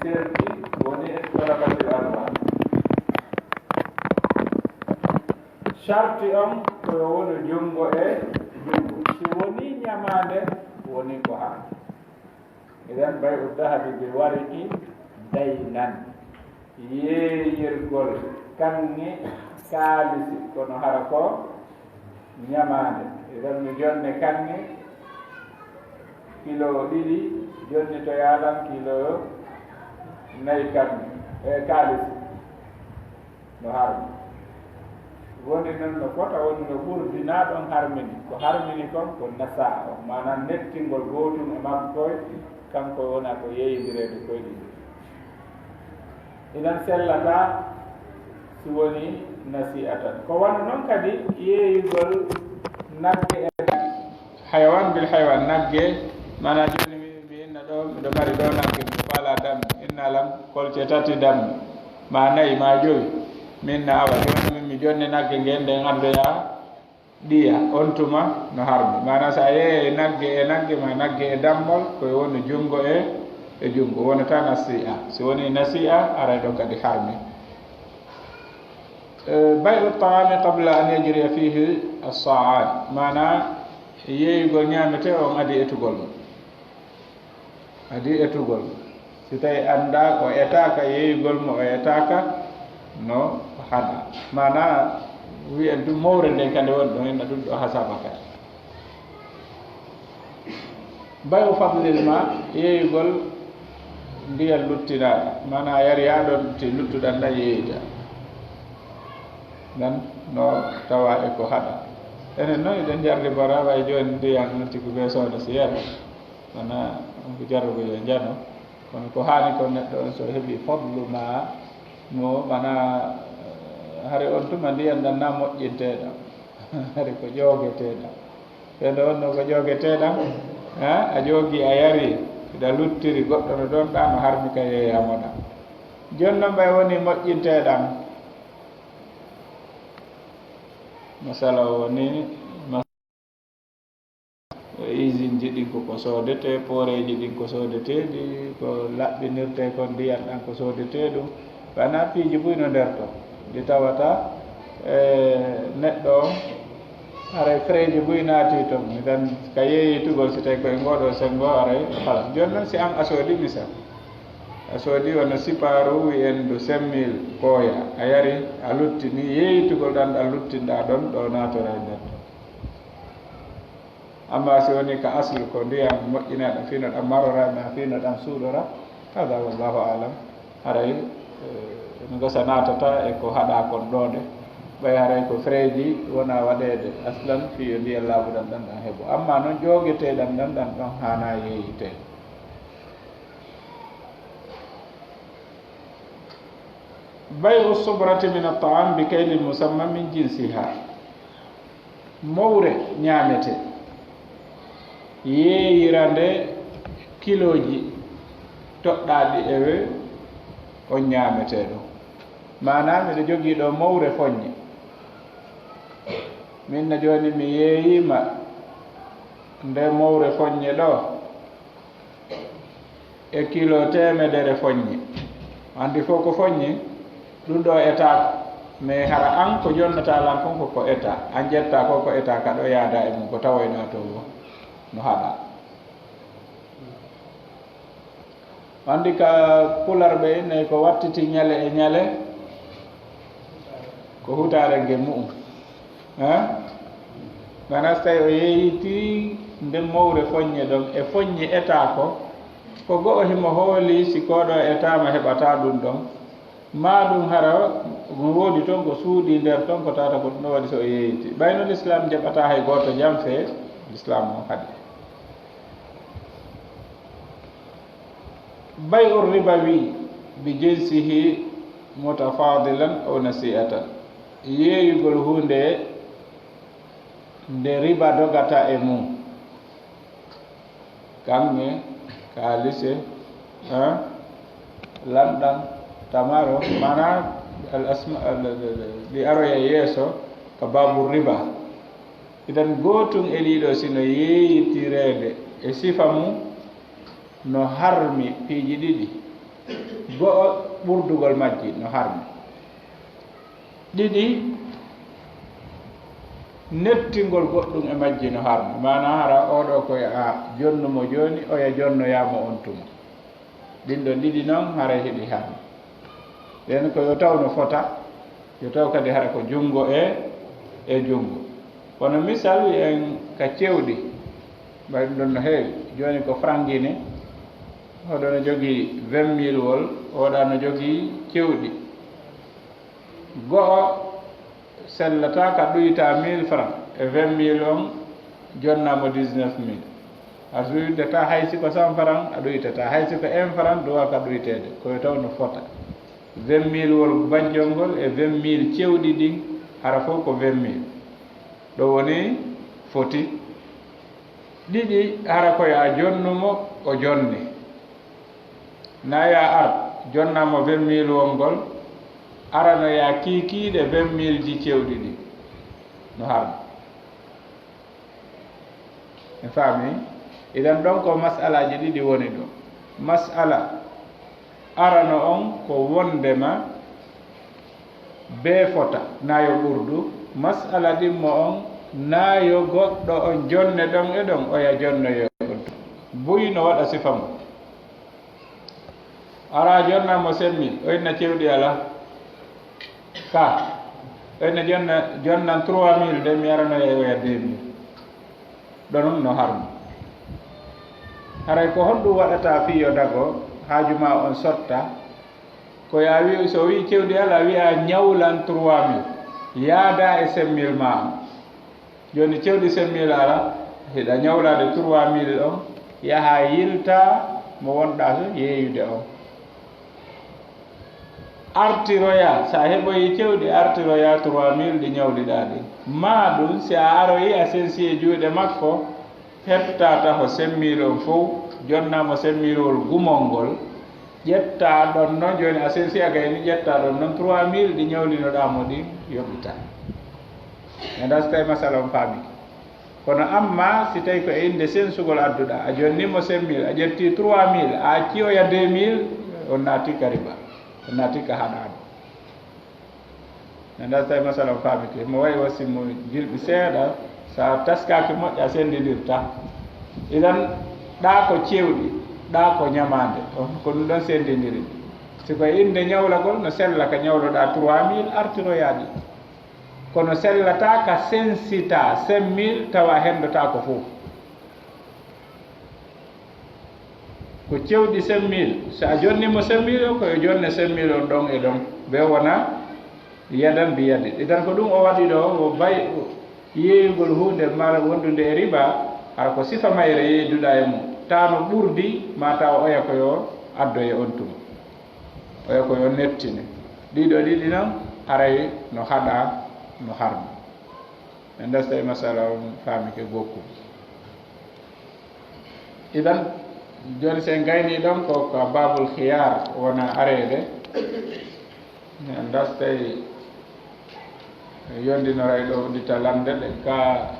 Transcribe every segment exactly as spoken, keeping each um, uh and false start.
Woni e tarafatil arba. Sarti on ko yo wonu junngo e junngo. Si woni ñamaande, woni ko haram. Idan bay u dahabi bi wariki daynan. Yeeyirgol kaŋŋe kaalisi, kono hara ko ñamaande. Idan mi jonne kaŋŋe kilo ɗiɗi, jonnitoyaa lan kilo nayi kaŋŋe, e kaalisi. No harmi. Woni noon no fota, woni no ɓurdi, na ɗon harmini. Ko harmini kon ko nasaa on, maanaam nettingol gootum e makkoy, kanko wona ko yeeyindireede koy ɗiɗi. Inan sellata si woni nasi'atan. Ko wano noon kadi yeeyugol nagge e hayawan bil hayawan, nagge, maanaam jooni mi, mi inna ɗo, miɗo mari ɗo nagge, mi faala dammi, inna lan kolce tati dammi, ma nayi, ma jowi, mi inna awa, jooni min mi jonni nagge ngen, nden anndoyaa ɗiya, on tuma no harmi. Maanaam so a yeeyay nagge e nagge, ma nagge e dammol, ko e woni junngo e, e junngo, wonata nasi'a. Si woni nasi'a, aray ɗon kadi harmi. Eh, bay'u ta'ami qabla an yajriya fihi as-sa'an. Maana yeeyugol ñaametee on adii etugol mo. Adii etugol mo. Si tawi anndaa o etaaka, yeeyugol mo o etaaka, no haɗa. Maana wi'en ɗum mowre nden kadi woni ɗon, inna ɗum ɗo hasaba kadi. Bay'u fadlil ma, yeeyugol ndiyan luttinaaɗo, maana a yari haa ɗon ti luttuɗan ɗan yeeyita. Ɗan no tawa e ko haɗa. Enen noon eɗen jarribora, way jooni ndiyan on tigi bee sohna si yara. Wona on ko jarrugo yo njano. Kono ko haani ko neɗɗo on so heɓi fadlu ma mo, mana, eh, hari on tuma ndiyan ɗan na moƴƴinteeɗan. Hari ko joogeteeɗan. Ɓe ɗo wonno ko joogeteeɗan, ha, a joogi, a yari, hiɗa luttiri, goɗɗo no ɗon ɗa, no harmi ka yeeyamoɗa. Jooni non ɓay woni moƴƴinteeɗan. Masala o woni mas-, usine ji ɗin ko ko soodete, pooreeji ɗin ko soodeteeɗi, ko laɓɓinirte kon ndiyan ɗan ko soodetee ɗum. Wona piiji buy no nder ton, ɗi tawata, e, neɗɗo on, haray freeji buy naati ton. Idan, ka yeeyitugol, si tawi ko e ngooɗoo senngo, haray halas. Jooni non, si an a soodi misal, a soodi wona sipaaru wi'en ndu cinq mille kooya, a yari, a luttini, yeeyitugol ɗan, ɗan luttinɗaa ɗon, ɗo naatoray nder ton. Amma si woni ka aslu ko ndiyan moƴƴinaaɗan fii no ɗan marora, ma fii no ɗan suuɗora, hada wallahu alam. Haray, eh, no gasa naatata e ko haɗaa kon ɗoo nde. Ɓay haray ko freeji wona waɗeede aslan fii yo ndiyan laaɓuɗan ɗan ɗan heɓo. Amma non joogeteeɗan ɗan ɗan ɗon haanaa yeeyitee. Bay'u subrati min at-ta'am bi kaylin musamman min jinsiha. Mowre ñaamete, yeeyira nde kilooji toɗɗaaɗi e we on ñaameteeɗo. Maanaa, miɗo jogii ɗo mowre foññe. Min na jooni mi yeeyiima nde mowre foññe ɗo e kilo teemedere foññe. Anndi fof ko foññe, ɗum ɗo etaaka. Mais hara an ko jonnataa lan kon ko, ko eta. An ƴetta ko, ko eta ka ɗo yaada e mum, ko tawoyɗaa to wo no haɗa. Anndi ka pular ɓe innay ko wattiti ñale e ñale, ko hutaare nge mu'um. Hein? Mana so tawi o yeeyiti nden mowre foññe ɗon, e foññe eta ko, ko go'o himo hooli si ko ɗo etaama heɓata ɗum ɗon. Maa ɗum hara no woodi ton ko suuɗii nder ton ko tawata ko ɗum ɗo waɗi so o yeeyiti. Ɓay no Lislaam jaɓataa hay gooto janfee, Lislaam on haɗi. Bay'u ribawi bi jinsihi mutafadilan aw nasi'atan. Yeeyugol huunde nde riba dogata e mum. Kaŋŋe, kaalise, ha, lanɗam, tamaro, maanaa al asma-, al-, al-, al-, ɗi aroya yeeso ka baabu riba. Idan gootum e ɗiɗo si no yeeyitireede e sifa mum, no harmi piiji ɗiɗi. Go'o, ɓurdugol majji no harmi. Ɗiɗi, nettingol goɗɗum e majji no harmi. Maanaa hara oo ɗoo ko a jonnu mo jooni, oya jonnoyaa mo on tuma. Ɗin ɗon ɗiɗi non haray hiɗi harmi. Nden ko yo taw no fota, yo taw kadi hara ko junngo e, e junngo. Kono misal, en ka cewɗi, ɓay ɗum ɗon no heewi. Jooni ko franc Guinée, oɗo no jogii vingt mille wol, oɗa no jogii cewɗi. Go'o sellataa ka ɗuyta mille francs, e vingt mille on jonnaa mo dix-neuf mille. A ɗuytataa hay si ko cent francs, a ɗuytataa hay si ko un franc, duwaa ka ɗuyteede, ko yo taw no fota. Vingt mille wol bajjol ngol e vingt mille cewɗi ɗin, hara fof ko vingt mille. Ɗo woni foti. Ɗiɗi, hara ko yo a jonnu mo, o jonni. Na ya ar, jonnaa mo vingt mille wol ngol, arano ya kiikiiɗe vingt mille ji cewɗi ɗin. No harmi. En faami? Idan ɗon ko mas'alaaji ɗiɗi woni ɗo. Mas'ala arano on ko wondema bee fota, na yo ɓurdu. Mas'ala ɗimmo on, na yo goɗɗo on jonne ɗon e ɗon, oya jonnoyo on. Buy no waɗa sifa mum. Ara jonna mo cinq mille, o inna cewɗi alaa. Ka, o inna jonna, jonnan trois mille, de mi arano e oya deux mille. Ɗon ɗum no harmi. Haray ko honɗum waɗata fii yo dago, haaju maa on sotta? Ko ya wi, so wi cewɗi alaa, wi'a ñawlan trois mille. Yaada e cinq mille maa on. Jooni cewɗi cinq mille alaa, hiɗa ñawlaade trois mille on, yaha yilta mo wonɗaa so yeeyude on. Artiroya, so a heɓoyi cewɗi, artiroya trois mille ɗi ñawliɗaa ɗin. Maa ɗum, si a aroyi, a sensi e juuɗe makko, heɓtaa taho cinq mille on fow, jonnaa mo cinq mille wol gumol ngol, ƴettaa ɗon non, jooni a sensi a gayni, ƴettaa ɗon non trois mille ɗi ñawlinoɗaa mo ɗin, yoɓitaa. Mi anndaa si tawi masala on faamike. Kono amma si tawi ko e innde sensugol adduɗaa, a jonni mo cinq mille, a ƴetti trois mille, a acci oya deux mille, on naati ka riba, on naati ka haɗaano. Mi anndaa si tawi masala on faamike. Mo wayi wa si mo jilɓi seeɗa, so a taskaaki moƴƴa, a senndindirta. Idan, ɗaa ko cewɗi, ɗaa ko ñamaande, on ko ɗum ɗon senndindiri. Si ko e innde ñawlagol, no sella ka ñawloɗaa trois mille, artiroyaa ɗi. Kono sellataa ka sensitaa cinq mille tawa a henndotaako fof. Ko cewɗi cinq mille, so a jonni mo cinq mille o, ko yo jonne cinq mille on ɗon e ɗon. Ɓe wona yadan bi yadin. Idan ko ɗum o waɗi ɗo, o bay, yeeyugol huunde mara wondude e riba, hara ko sifa mayre yeeyduɗaa e mum. Taa no ɓurdi, maa tawa oya ko yo addoye on tuma. Oya ko yo nettine. Ɗiɗo ɗiɗi non, haray no haɗa, no harmi. En dasta e masala on faamike gokku. Idan, jooni so en gayni ɗon ko ka babul khiyar wona areede. En dastay yondinoray ɗo uddita lande ɗe ka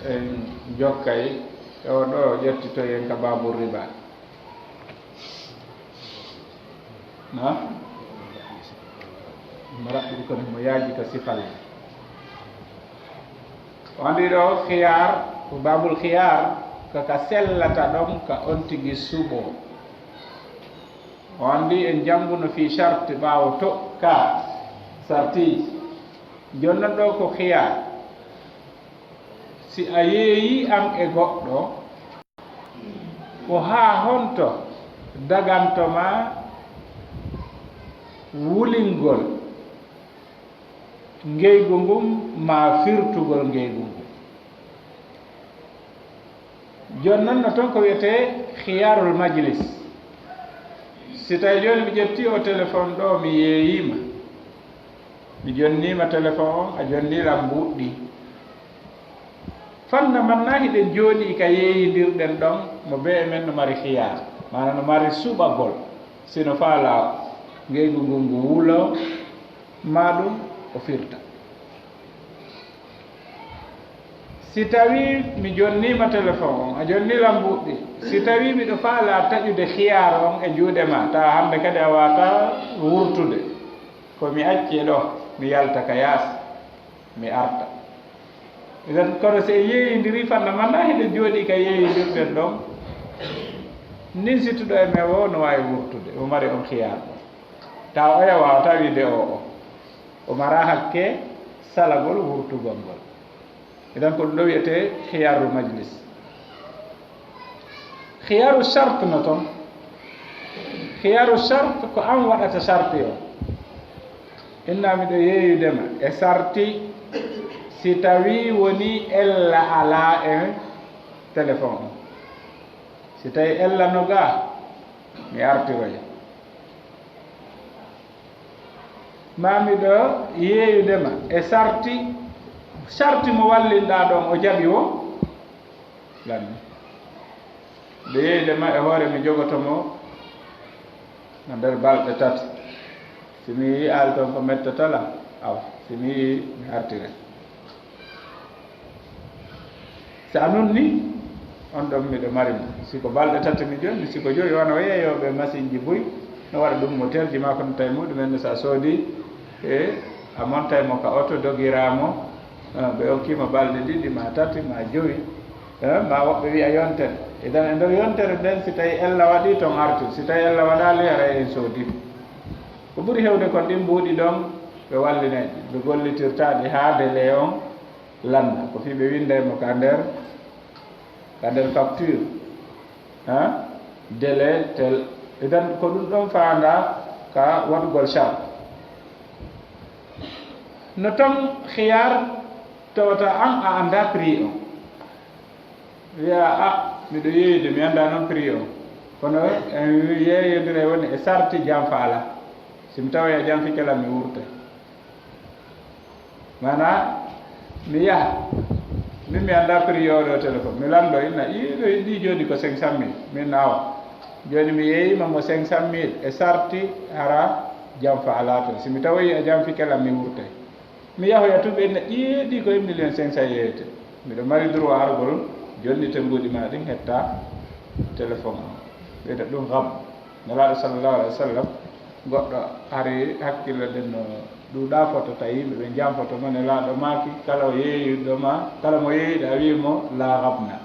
en jokkay. E o ɗo ƴettitoyen ka babul riba. Na? Mo raɓɓiɗi kono mo yaaji ka sifal. O anndi ɗo khiyar, ko babul khiyar, ko ka sellata ɗon ka on tigi suɓo. O anndi en jannguno fii sharti ɓaawo to ka sartiiji. Jooni non ɗo ko khiyar. Si a yeeyi an e goɗɗo, ko haa honto daganto ma wulingol ngeygu ngun maa firtugol ngeygu ngun? Jooni non no ton ko wiyetee khiyarul majlis. Si tawi jooni mi ƴetti o téléphone ɗo, mi yeeyii ma, mi jonnii ma téléphone on, a jonnii lan mbuuɗi. Fanna man na hiɗen jooɗii ka yeeyindirɗen ɗon, mo bee e men no mari khiyar, maana no mari suɓagol, si no faalaa ngeygu ngun ngu wulo, maa ɗum o firta. Si tawii mi jonniima telefon on, a jonnii lan mbuuɗi, si tawii miɗo faalaa taƴude khiyaaru on e juuɗe maa, tawa hannde kadi a waawataa wurtude, ko mi accee ɗoo, mi yalta ka yaasi, mi arta. Idan, kono si en yeeyindirii, fanna mannda hiɗen jooɗii ka yeeyindirɗen ɗon, ninsituɗo e men woo no waawi wurtude, o mari on khiyaaru. Tawa oya waawataa wiide o, o, o maraa hakke salagol wurtugol ngol. Idan, ko ɗum ɗoo wiyetee khiyaaru majlis. Khiyaaru shart no ton. Khiyaaru shart ko an waɗata sharti o. Inna miɗo yeeyude ma e sarti si tawii wonii ella alaa e telefon on. Si tawii ella no gaa, mi artiroya. Maa miɗo yeeyude ma e sarti, sarti mo wallinɗaa ɗon o jaɓi woo. Lan. Miɗo yeeyude ma e hoore mi jogoto mo no nder balɗe tati. Si mi yii aali ton ko mettata lan, awa, si mi yii mi artiray. Si a nunnii, on ɗon miɗo mari mo. Si ko balɗe tati mi jonni, si ko jowi, wano yeeyooɓe masinji buy, no waɗa ɗum moteerji maa ko no tawi muɗum en, no si a soodii, e a montay mo ka oto, dogiraa mo, eh, ɓe okkii mo balɗe ɗiɗi, maa tati, maa jowi, eh, maa woɓɓe wi'a yontere. Idan e nder yontere nden, si tawii ella waɗii ton artu, si tawii ella waɗaali, haray en soodii. Ko ɓuri heewde kon ɗin mbuuɗi ɗon, ɓe wallinay ɗi, ɓe gollitirta ɗi haa délai on lannda. Ko fii ɓe winnday mo ka nder, ka nder facture, ha? Délai tel. Idan ko ɗum ɗon faandaa ka waɗugol shart. No ton khiyaar tawata an a anndaa prix on. Wi'a, a, miɗo yeeyude, mi anndaa non prix on. Kono en yeeyondire woni e sarti janfa alaa. Si mi tawoyi a janfike lan, mi wurtay. Maanaa, mi yaha. Min mi anndaa prix oo ɗoo téléphone. Mi lanndoo, inna, ii, ɗoo ɗii jooni ko cinq cent mille. Min na awa. Jooni mi yeeyii ma mo cinq cent mille e sarti hara janfa alaa ton. Si mi tawoyi a janfike lan, mi wurtay. Mi yahoya tun, ɓe inna, ii, ɗii ko un million cinq cent yeeyete. Miɗo mari droit argol, jonnite mbuuɗi maa ɗin, hetta téléphone on. Ɓeyda ɗum ghabn. Nelaaɗo sallallahu alaihi wasallam, goɗɗo hari hakkille ɗen no ɗuuɗaa foto, tawi yimɓe ɓe janfoto mo. Nelaaɗo maaki, kala o yeeyuɗo ma, kala mo yeeyuɗo a wii mo, "La ghabna."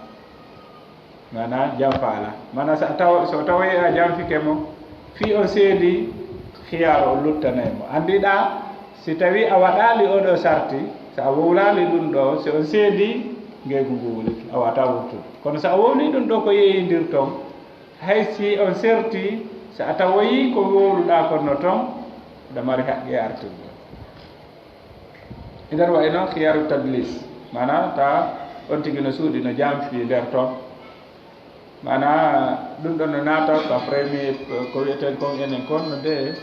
Maanaa, janfa alaa. Maanaa, so a tawa, so tawi a janfike mo, fii on seedii, khiyaaru on luttanay mo. Anndiɗaa, si tawii a waɗaali oo ɗoo sarti, so a wowlaali ɗum ɗoo, si on seedii, ngeygu ngu wulike, a waawataa wurtude. Kono so a wowlii ɗum ɗoo ko yeeyindirton, hay si on sertii, so a tawoyii ko wowluɗaa kon no ton, aɗa mari haqqi e artirde. E nder wayi noon khiyaaru tadlis, maanaa ta on tigi no suuɗi, no janfi nder ton. Maanaa ɗum ɗon no naata ko premier, ko wiyeten kon enen kon no de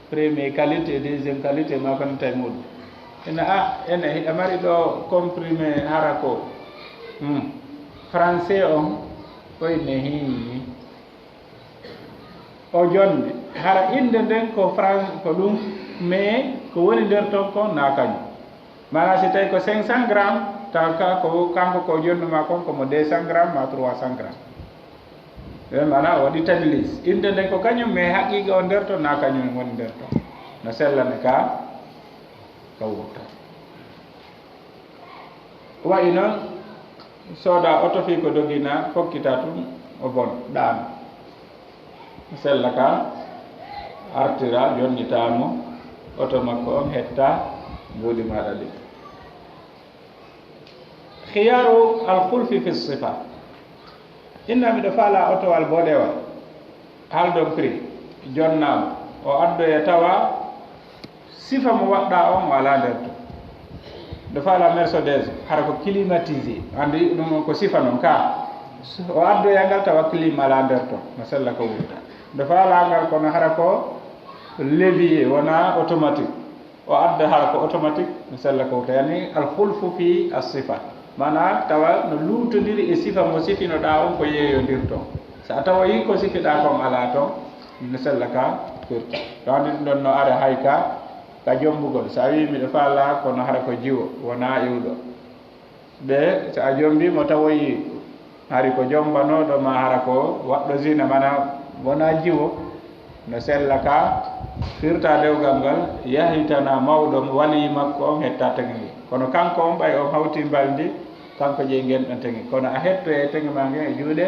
premier qualité, deuxième qualité, maa ko nanta e muɗum. Ina a, ene hiɗa mari ɗo comprimé hara ko, hmm, français on, ko ine hii. O jonni, hara innde nden ko Fran-, ko ɗum, mais ko woni nder ton kon na kañum. Maanaa, si tawi ko cinq cent grammes, tawa ka, ko kanko ko jonnuma kon, ko mo deux cent grammes ma trois cent grammes. Ɓe maanaa, o waɗi tadlis. Innde nden ko kañum, mais haqiiqa o nder ton, na kañum woni nder ton. No sellane ka, ka wurta. Wayi noon, sooda oto fii ko dogina, fokkita tun, o bon, ɗaano. Sella ka, artira, jonnita mo, oto makko on hetta, mbuuɗi maaɗa ɗin. Khiyaaru al-khulfi fi sifa. Inna miɗo faala otowal boɗewal, haldon prix, jonnaama, o addoya tawa sifa mo waɗɗaa on o alaa nder ton. Miɗo faala Mercedes, hara ko climatisé, anndi ɗum on ko sifa non ka. O addoya ngal tawa clim alaa nder ton, no sella ko wurta. Miɗo faala ngal kono hara ko levier, wonaa automatique. O adda hara ko automatique, no sella ko wurta. Yani al khulfu fi as sifa. Maanaa tawa no luutondiri e sifa mo sifinoɗaa on ko yeeyondirto. So a tawoyii ko sifiɗaa kon alaa ton, no sella ka firti. Ɗo anndi ɗum ɗon no ara hay ka, ka jombugol. So a wii miɗo faala kono hara ko jiwo, wonaa iwɗo. Ɓe, so a jombii mo tawoyi, hari ko jombanooɗo ma, hara ko waɗɗo zina, mana wonaa jiwo, no sella ka firta dewgal ngal, yahitana mawɗo waliyi makko on, hetta teŋe nge. Kono kanko on, ɓay on hawti mbalndi, kanko jeyi ngen ɗon teŋe. Kono a hettoye teŋe ma ngen e juuɗe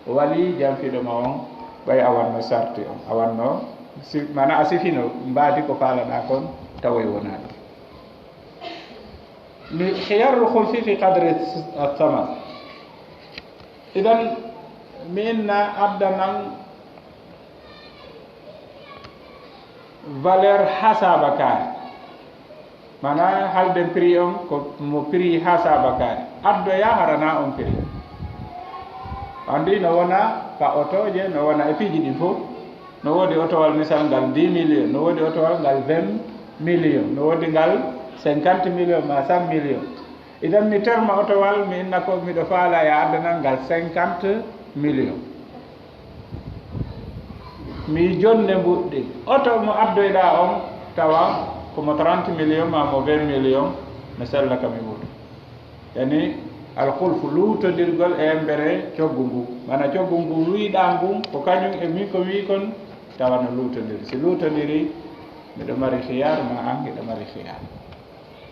waliyi janfiiɗo ma on, ɓay a wanno sarti on, a wanno si-, mana a sifino mbaadi ko faalaɗaa kon, tawoyi wonaa ɗum. Mi khiyarul khulfi fi qadri thaman. Idan mi inna addanan valeur hasaba kaari. Mana halden prix on ko mo prix hasaba kaari. Addoya harana on prix. Andi no wona ka otoje, no wona e piiji ɗin fof. No woodi otowal misal ngal dix millions, no woodi otowal ngal vingt millions, no woodi ngal cinquante millions ma cent millions. Idan mi terma otowal, mi inna ko miɗo faala ya addanan ngal cinquante millions. Mi jonne mbuɗɗi. Oto mo addoyɗaa on tawa ko mo trente millions ma mo vingt millions, mi sella ka mi wuto. Yani alkhulfu luutondirgol e embere coggu ngu. Mana coggu ngu wiiɗaa ngun, ko kañum e min ko wii kon, tawa no luutondiri. Si luutondiri, miɗo mari khiyar, ma an hiɗo mari khiyar.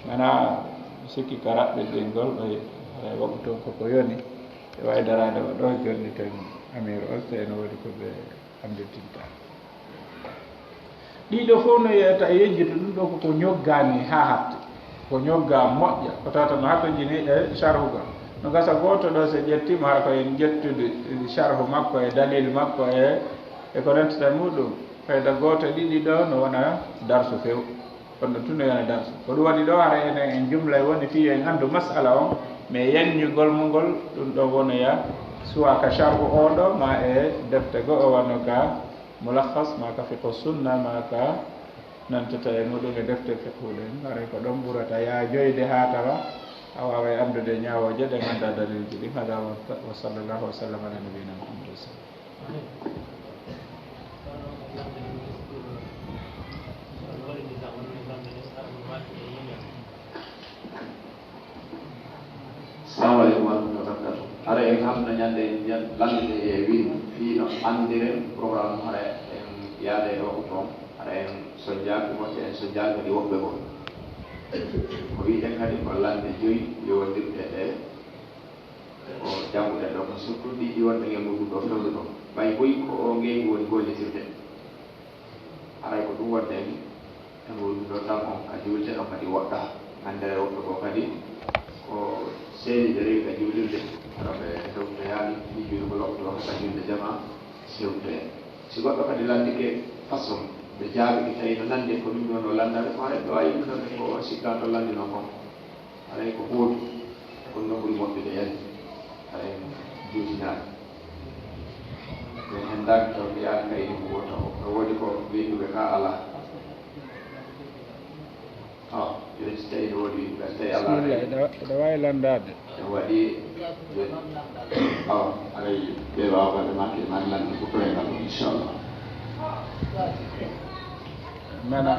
Mana sikki ka raɓɓiɗingol, ɓay, ɓay waɗu toon koko yoni, e wawi daraade o ɗo jonni ten amir on, so ene woodi ko ɓe anndirtinta. Ɗiɗo fof no yeyta e yejjude ɗum ɗo koko ñoggani haa hatti. Ko ñogga moƴƴa, ko tawata no hatojini e sharhu ga. No gasa gooto ɗo so ƴettiima hara ko en ƴettude sharhu makko e dalil makko e, e ko rentata e muɗum. Fayda gooto ɗiɗi ɗo no wona darsu few. Kono ɗum tun no wona darsu. Ko ɗum waɗi ɗo hara enen en jumla e woni fii yo en anndu masala on, mais yanñugol mo ngol, ɗum ɗo wonoya suwa ka sharhu o ɗo, ma e defte goo o wano ka mulakhas, ma ka fiqhu sunna, ma ka nantata e muɗum e defte fiqhu ɗen. Haray ko ɗon ɓurata yaajoyde haa tawa a waaway anndude ñaawooje ɗen, annda dalilji ɗin. Hada wa, wa sallallahu wa sallam ala nabiyina Muhammad wa sallam. Assalamu aleykum wa rahmatullahi wa barakatuh. Hara en hamna ñande en ñan-, lande nde e wi fii no anndiren programme, hara en yaade e waktu toon, hara en sojjaaki, moƴƴa en sojjaaki kadi woɓɓe goo. Ko wi'eten kadi ko lande joyi yowondirɗe ɗe ko jannguɗen ɗo, ko surtout ɗi, ɗi wonɓe e muɗum ɗo fewndo ɗo. Ɓay boy ko o ngeygu woni gollitirde. Haray ko ɗum wonde en, en wonduno tan on ka juulte ɗon kadi woɗɗa. Anndere woɗɗo ko kadi ko seeni ɓe rewi ka juulirde, hara ɓe hewtoyaani, ɗi juulugol waktu o haka juulde jama sewtoya. Si goɗɗo kadi lanndike façon, ɓe jaabike tawi no nandi e ko ɗum ɗon o lanndata, ko haray ɓe waawi ɗum ɗon ko sikkanto lanndinoo kon. Haray ko hooti, ko ɗum ɗon ɓuri moƴƴude yani. Haray juutinaani. Ɓe henndaaki taw ɓe yaani kaydi ko wota o. No woodi ko wi'uɓe ka alaa. Awa, yo si tawi no woodi wi'uɓe, si tawi alaa. Bismillah, eɗa, eɗa waawi lanndaade. En waɗi, awa, haray ɓe waawa waɗde maaki, maa lannde ko koye ngal, inchallah. Mana.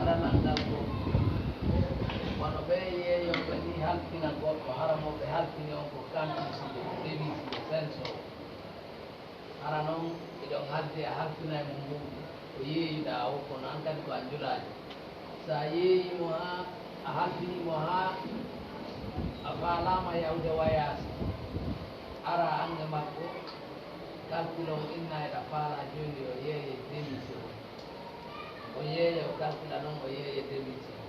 Wano ɓe yeeyooɓe ni halfina goɗɗo, hara mo ɓe halfini on ko kanti si ɓe dewi si ɓe senso. Hara noon eɗon haldi a halfina e mo mbuuɗi, ko yeeyuɗaa o, kono an kadi ko a njulaajo. So a yeeyii mo haa, a halfinii mo haa a faalaama yahude wayaasi, ara an e makko, kalkilo mo inna eɗa faalaa jooni yo yeeye demise o. O yeeya, o kalkila noon, o yeeya demise o.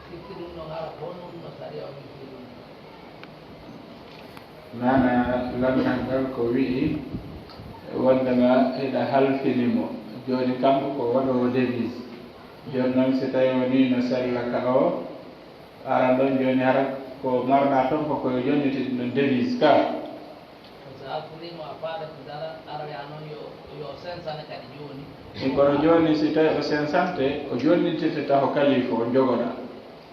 Sikki ɗum ɗon hara bonum no sariya o wi'i ɗum. Maana lanndal ngal ko wi'i wondema hiɗa halfini mo. Jooni kanko ko waɗoowo devise. Jooni noon si tawi wonii no sella ka o ara ɗon, jooni hara ko marɗaa toon ko ko yo jonniti ɗum ɗon devise ka. Ko so halfiniima a faada ko dara, aroya noon yo, yo sensane kadi jooni. E kono jooni si tawi o sensante, o jonnitete taho kalifu o jogoɗa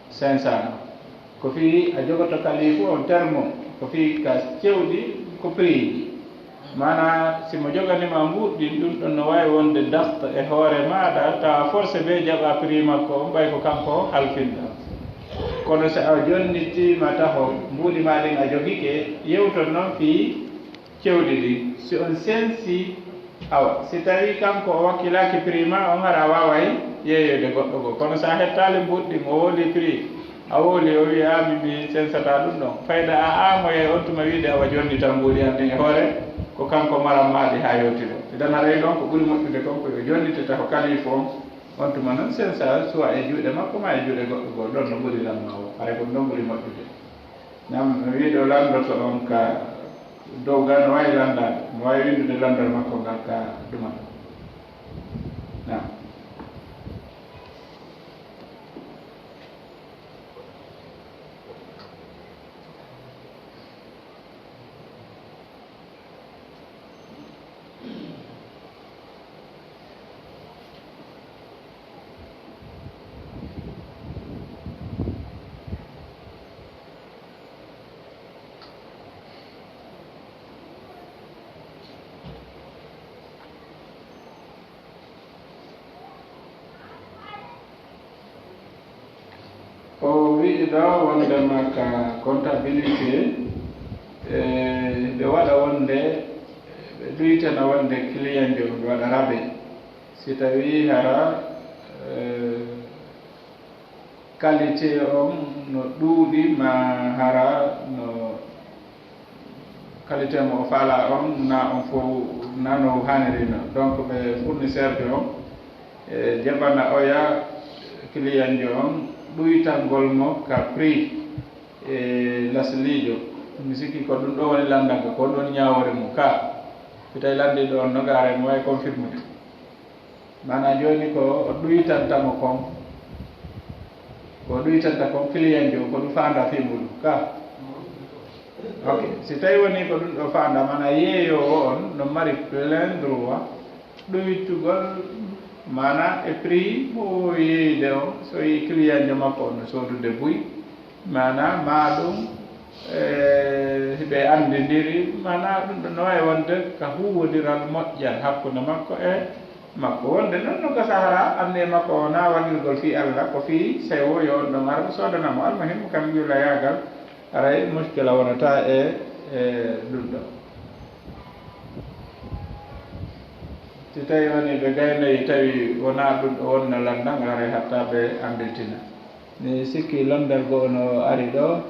sensano. Ko fii a jogoto kalifu on termo, ko fii ka cewɗi ko prix ji. Maana si mo joganiima mbuuɗi ɗin, ɗum ɗon no waawi wonde dakt e hoore maaɗa, tawa forcé be jaɓa prix makko on, ɓay ko kanko halfinɗa. Kono so a jonnitiima taho mbuuɗi maa ɗin a jogike, yewton noon fii cewɗi ɗin. Si on sensi, awa, si tawii kanko o wakkilaaki prix maa, on hara a waaway yeeyoyde goɗɗo goo. Kono so a hettaali mbuuɗi ɗin, o wowlii prix, a wowlii, o wi'i, "Aa, min mi sensataa ɗum ɗon." Fayda a aamoyay on tuma wi'ude awa jonnitan mbuuɗi an ɗin e hoore, ko kanko maran maa ɗi haa yewtira. Idan haray ɗon ko ɓuri moƴƴude kon ko yo jonnite taho kalifu on, on tuma non sensa suwa e juuɗe makko maa e juuɗe goɗɗo goo, ɗon no ɓuri lan maa woo. Haray ko ɗum ɗon ɓuri moƴƴude. Nam mi wi'i ɗo lanndoto on ka dow gaa no waawi lanndaade, no waawi winndude lanndal makko ngal ka duma. Nam. O wi'i ɗo wondema ka comptabilité, e, ɓe waɗa wonde, ɓe ɗuytana wonde client jo ɓe waɗa rabe. Si tawii hara, e, qualité on no ɗuuɗi, ma hara no qualité mo o faalaa on, na on fof, na no haaniri non. Donc, ɓe fournisseur jo on, e, jaɓana oya client jo on, ɗuytangol mo ka prix, e, lasliijo. Mi sikki ko ɗum ɗo woni lanndal ngal, ko ɗum woni ñaawoore mum ka. Si tawii lanndiiɗo on no gaara, mo waawi confirmude. Maanaa jooni ko o ɗuytanta mo kon, ko o ɗuytanta kon client jo, ko ɗum faandaa fii muɗum ka. Ok, si tawii wonii ko ɗum ɗo faandaa, maanaa yeeyoowo on no mari plein droit ɗuytugol, maanaa e prix mo o yeeyde on, so yii client jo makko on no soodude buy, maanaa maa ɗum, e, hiɓe anndindiri, maanaa ɗum ɗo no waawi wonde ka huuwondiral moƴƴal hakkunde makko e makko. Wonde non no gasa hara annde makko o na waɗirgol fii Alla, ko fii sewo yo on ɗon ar soodana mo. Almuhimmu kam yulayaagal, haray muskila wonata e, e ɗum ɗo. Si tawii wonii ɓe gaynoyi, tawi wonaa ɗum ɗo wonna lanndal ngal, haray hatta ɓe anndintina. Mi sikki lanndal goo no ari ɗo,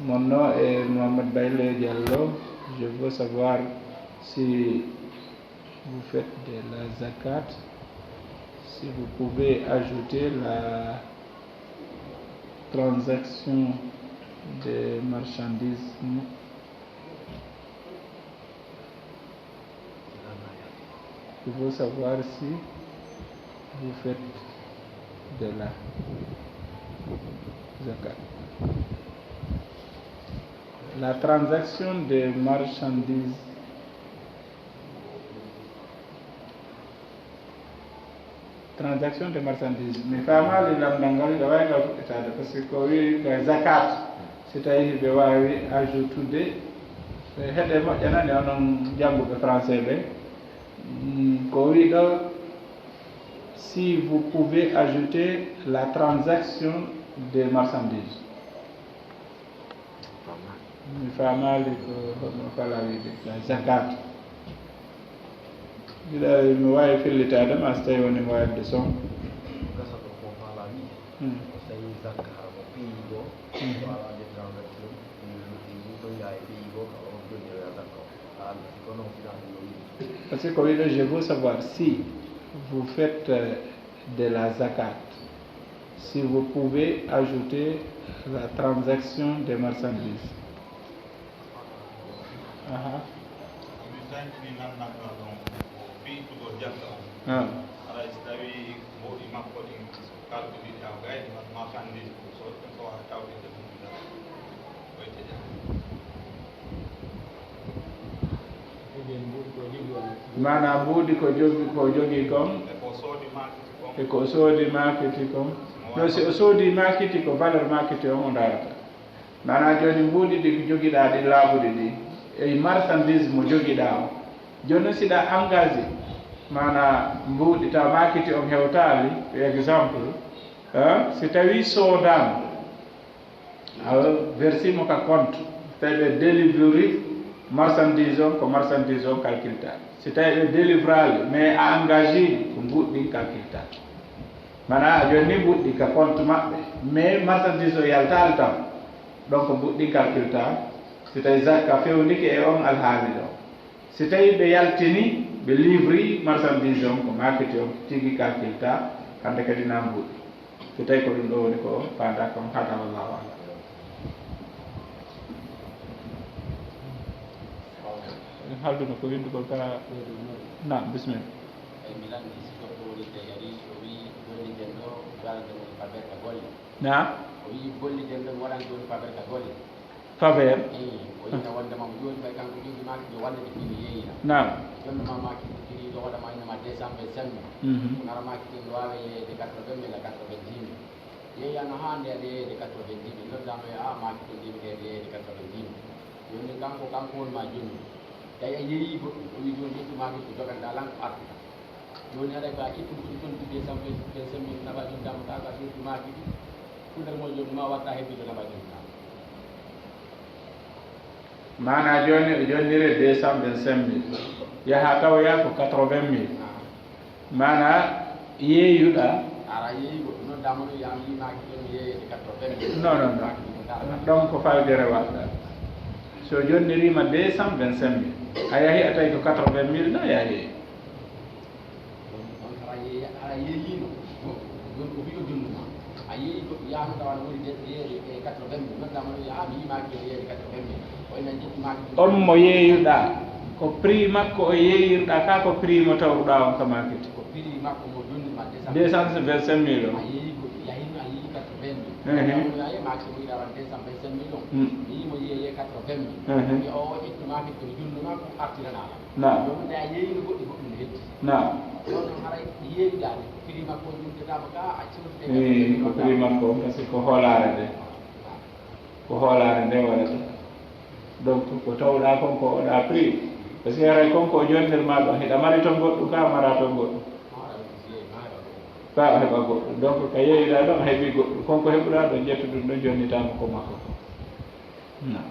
mon no e Mohamed Bayle Diallo, je veux savoir si vous faites de la zakat, si vous pouvez ajouter la transaction de marchandises. Il faut savoir si vous faites de la zakat. La transaction de marchandises. Transaction de marchandise. Mi faamaali lanndal ngal, ina waawi ngal fuɗɗitaade, par ce que ko wii ka zakat, si tawii hiɓe waawi ajoutude, e heɗe moƴƴanani onon jannguɓe français ɓe. Mm, ko wii ɗo, si vous pouvez ajouter la transaction de marchandise. Mi faamaali ko hono fala wiide ka zakat. Mbiɗa mi waawi fillitaade ma so tawii woni mo waɗde son. Gasa ɗo ko fala wiide. Hmm. Ko so tawii zakka hara ko pays goo, hmm, fala de transaction, ɗum ɗum ɗum ɗon yaha e pays goo, ka on ɗon yewoya zakka o. Haa Allah, si ko noon, si ɗum ɗon wiide. Parce que ko wiide, je veux savoir si vous faites, euh, de la zakat, si vous pouvez ajouter la transaction des marchandises. Aha. Mi taƴni lanndal ngal ɗon ko ɓiytugol jagga on. Ah. Haray si tawii mboɗi makko ɗin kalkuliiɗi aw gayni, marchandise ko so, so waɗa tawde ɗum. Maanaa mbuuɗi ko jogi, ko jogii kon, e ko soodi maakiti kon. No si o soodii maakiti, ko valeur maakiti on o ndaarata. Maanaa jooni mbuuɗi ɗi jogiɗaa ɗi laabuɗi ɗi, e marchandise mo jogiɗaa o. Jooni si ɗa engagé, maanaa mbuuɗi taw maakiti on hewtaali, exemple, eh, si tawii soodaama, A versi mo ka compte. Si tawi ɓe délivri marchandise on, ko marchandise on calculta. Si tawi ɓe délivrali, mais a engagé ko mbuuɗi ɗin calculta. Mana a jonni mbuuɗi ka compte maɓɓe, mais marchandise o yaltaali tan. Donc mbuuɗi ɗin calculta. Si tawi zakka fewndike e on alhaali ɗo. Si tawi ɓe yaltini, ɓe livri marchandise on, ko makiti on tigi calculta, hande kadi na mbuuɗi. So tawi ko ɗum ɗo woni ko faada kon hada, wallahu alam. En halduno ko winndugol ka. Na, bismillah. Eyi, mi lanndi si ko ɗo woni te kadi, so wii golli jen ɗo, waɗande mo faber ka golle. Na? O wii golli jen ɗo, waɗande mo faber ka golle. Faber. Eyi, o yina wonde mo jooni, ɓay kanko jogi maaki ɗo wonde ɓe fini yeeyira. Naam. Jonno ma maaki ɗo fini ɗo waɗa ma ina ma deux cent vingt-cinq mille. Mhm. Ko nara maaki ɗin ɗo waawe yeeyde quatre-vingt mille à quatre-vingt-dix mille. Yeeya no haande yeeyde quatre-vingt-dix mille. Noddaama yo a maaki ɗo ɗiɓi ɗe yeeyde quatre-vingt-dix mille. Jooni kanko, kanko woni ma jonni. Tawi a yeeyi goɗɗum, o wi jooni ƴettu maaki ko joganɗa lan ko artuɗa. Jooni haɗa ko a ƴettu ɗum ton ɗi deux cent vingt-cinq mille naɓa ɗum dama ka ka ƴettu maaki ɗi. Fulɗere mo jooni ma watta hebbito naɓa ɗum dama. Maana jooni o jonnire deux cent vingt-cinq mille. Yaha tawoya ko quatre-vingt mille. Maana yeeyuɗa. Ara yeeyi goɗɗum noon dama no yami yimaaki ɗon yeeyede quatre-vingt mille. Non, non, non. Ɗon ko faldere waɗɗa. So jonnirima deux cent vingt-cinq mille. A yahi a tawi ko quatre-vingt mille na yahi. On hara yeeya, hara yeeyino. Ɗum ko wiyo jonnuma. A yeeyi goɗɗo yaama tawa no woni de yeeyde e quatre-vingt mille. Noon dama no yaha mi yimaaki ɗon yeeyde quatre-vingt mille. O ina jokki maaki. On mo yeeyuɗa ko prix makko o yeeyirɗa ka ko prix mo tawruɗa on ka maakiti? Ko prix makko mo jonnuma deux cent vingt-cinq mille o. A yeeyi goɗɗo yahi no a yeeyi quatre-vingt mille. Ehe. Dama no yaha maaki mo yiɗa wan deux cent vingt-cinq mille o. Hmm. Mi yii mo yeeye quatre-vingt mille. Ehe. Mi o ƴettu maaki ko jonnuma ko artirana. Naam. Ɗum nde a yeeyino goɗɗi goɗɗum ne heddi. Naam. Ɗon noon haray yeeyudaade, prix makko on ƴumtetaama ka a cewtude. Eyi, ko prix makko on, parce que ko hoolaare nde. Ko hoolaare nde waɗata. Donc, ko tawɗa kon ko oɗa prix. Parce que haray kon ko o jonnirma ɗon, hiɗa mari ton goɗɗum ka, mara ton goɗɗum. Ka o heɓa goɗɗum. Donc, ka yeeyuɗa ɗon, a heɓi goɗɗum. Kon ko heɓuɗa ɗon, ƴettu ɗum ɗon, jonnitama ko makko ko. Naam.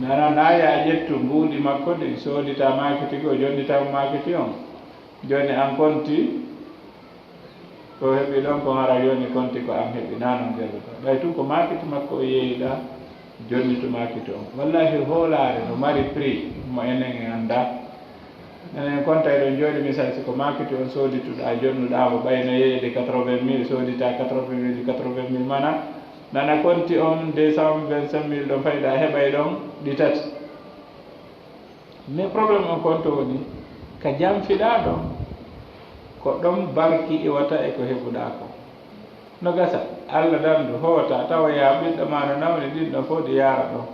Nana na ya ƴettu mbuuɗi makko ɗin, soodita maakiti goo, jonnita mo maakiti on. Jooni an konti ko heɓi ɗon ko hara yoni konti ko an heɓi, na non gelluɗo. Ɓay tun ko maakiti makko o yeeyiɗa, jonnitu maakiti on. Wallahi hoolaare no mari prix mo enen en annda. Enen kontay ɗon jooɗi misal si ko maakiti on soodituɗa, jonnuɗa mo ɓay no yeeyde quatre-vingt mille, soodita quatre-vingt mille, quatre-vingt mille mana. Nana konti on deux cent vingt-cinq mille ɗon fayda heɓay ɗon ɗi tati. Mais problème on konto woni ka janfiɗa ɗon, ko ɗon barki iwata e ko heɓuɗa ko. No gasa, Allah dandu hoota tawa ya ɓiɗɗo ma no nawni ɗin ɗon fof ɗi yaara ɗon.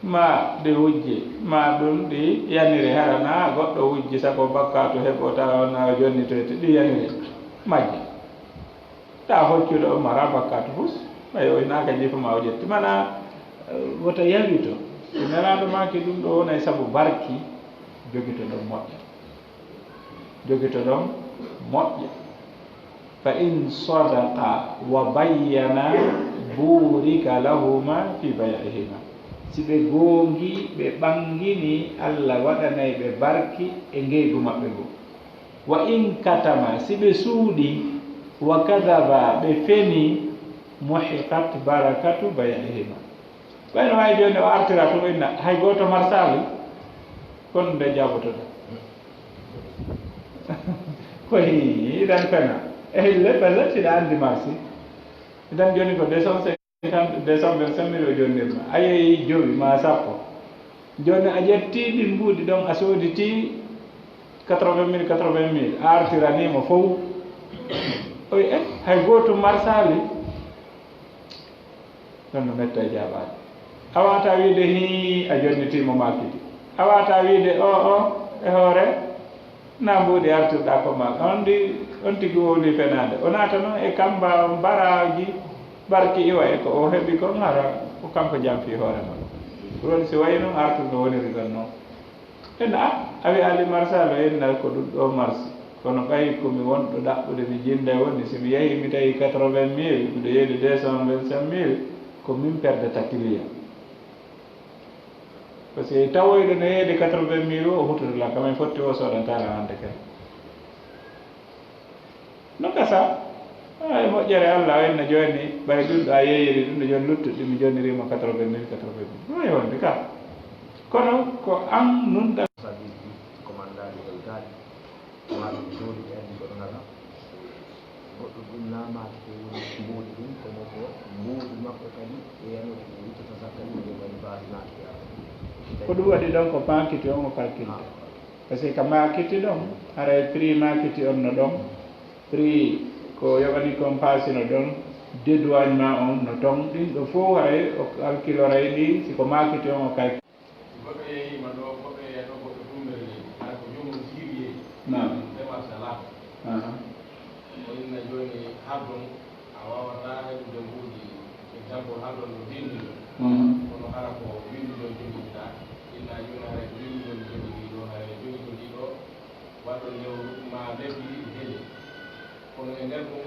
Ma ɗi wujje, ma ɗum ɗi yanire hara na goɗɗo wujji sago bakkatu heɓo tawa na jonnitoyte ɗi yanire majje. Ta hoccuɗo o mara bakkatu fus, ɓay o inaaka jifa ma o ƴetti. Mana, eh, wota yawito. Si Nelaaɗo maaki ɗum ɗo wonay sabu barki, jogito ɗon moƴƴa. Jogito ɗon moƴƴa. Fa in sadaqa wa bayyana burika lahuma fi bay'ihima. Si ɓe goongi, ɓe ɓangini, Allah waɗanay ɓe barki e ngeygu maɓɓe ngu. Wa in katama, si ɓe suuɗi, wa kadaba, ɓe feni, muhiqat barakatu bay'ihima. Ɓay no waawi jooni o artira tun o inna, hay gooto marsaali, kon nde jabotoɗa. Ko hi, iɗan fena. E hille bella siɗa andi marsi. Iɗan jooni ko deux cent cinquante, deux cent vingt-cinq mille o jonnirma. A yeeyi jowi ma sappo. Jooni a ƴetti ɗin mbuuɗi ɗon a sooditi quatre-vingt mille, quatre-vingt mille. A artirani mo fow. Oy, eh, hay gooto marsaali. Ɗon no metta e jaabaade. A waata wiide hii a jonnitiimo maakiti. A waata wiide o, o, e hoore, na mbuuɗi artirɗa ko ma. On ɗi, on tigi wowli fenaande. O naata noon e kamba, mbaraaji, barki iwa e ko o heɓi kon hara, ko kanko jamfi hoore makko. Ɗum woni si wayi noon artur no woniri ɗon noon. Ɓe na, a wiyaali marsal o, inna ko ɗum ɗo mars. Kono ɓay ko mi wonɗo ɗaɓɓude mi jinnda woni, si mi yahii mi tawi quatre-vingt mille, miɗo yeedi deux cent vingt-cinq mille, Ko min perde takiliya. Parce que tawoyɗo no yeeyde quatre-vingt mille o hutoto la, kamay fotti o soodanta la hannde kadi. No gasa. Ay, moƴƴere Allah, o enna jooni, ɓay ɗum ɗo a yeeyiri ɗum ɗo jooni, luttuɗi mi jooniriima quatre-vingt mille, quatre-vingt mille. No e wonde ka. Kono ko an nun ɗan. Sabi ko mandaali e gaali. Maa ɗum jooɗi ɓe anndi ko ɗo nana. Goɗɗo ɗum naamaaki ko woni mboodi ɗum, kono ko mboodi makko kadi e yanude ko wittata zakka ɗum, ɗum woni baasi maaki e arde. Ko ɗum waɗi ɗon ko maakiti on o kalkilta. Parce que ka maakiti ɗon, haray prix maakiti on no ɗon, prix ko yoɓani kon paasi no ɗon, dédouanement on no ton, ɗin ɗo fof haray o kalkiloray ɗi, si ko maakiti on o kalki. Si goɗɗo yeeyiima ɗo, goɗɗo yeeya ɗo, goɗɗo tummbere leydi, hara ko joomum siiriyee. Naam. Démarche alaa. Aha. O inna jooni hardon, a waawataa heɓude mbuuɗi, exemple hardon no vinndi ɗo. Mhm. Kono hara ko vinndi ɗo jogiɗaa, inna jooni hara ko vinndi ɗo jogiɗi ɗo, hara jogiɗo ɗi ɗo, waɗɗo lewru ma lebbi ɗiɗi heli. Kono e nder ɗum,